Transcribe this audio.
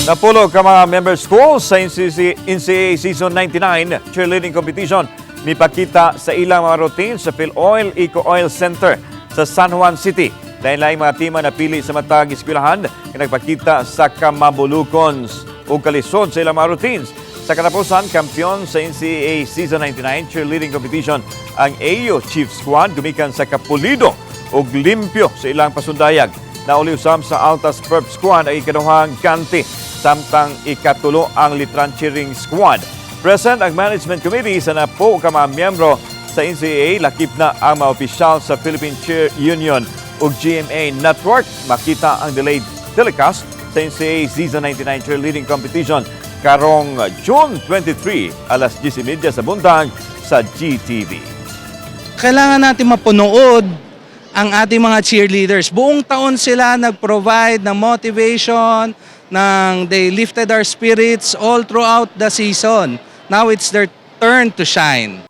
Napulo ka mga member schools sa NCC, NCAA Season 99 cheerleading competition mipakita sa ilang mga routine sa PhilOil Eco Oil Center sa San Juan City. Lain-laing mga tima napili sa matag eskwelahan nga nagpakita sa kamabulukon ug kalisod sa ilang mga routines. Sa katapusan, kampiyon sa NCAA Season 99 cheerleading competition ang AU Chief Squad gumikan sa kapulido ug limpyo sa ilang pasundayag. Nauli usab sa Altas Perp Squad ang ikaduhang ganti, samtang ikatulo ang Letran Cheering Squad. Present ang Management Committee sa napo ka mga miyembro sa NCAA, lakip na ang mga opisyal sa Philippine Cheer Union ug GMA Network. Makita ang delayed telecast sa NCAA Season 99 Cheerleading Competition karong June 23, alas 10:30 sa buntag sa GTV. Kailangan natin mapunood ang ating mga cheerleaders. Buong taon sila nag-provide ng motivation, they lifted our spirits all throughout the season. Now it's their turn to shine.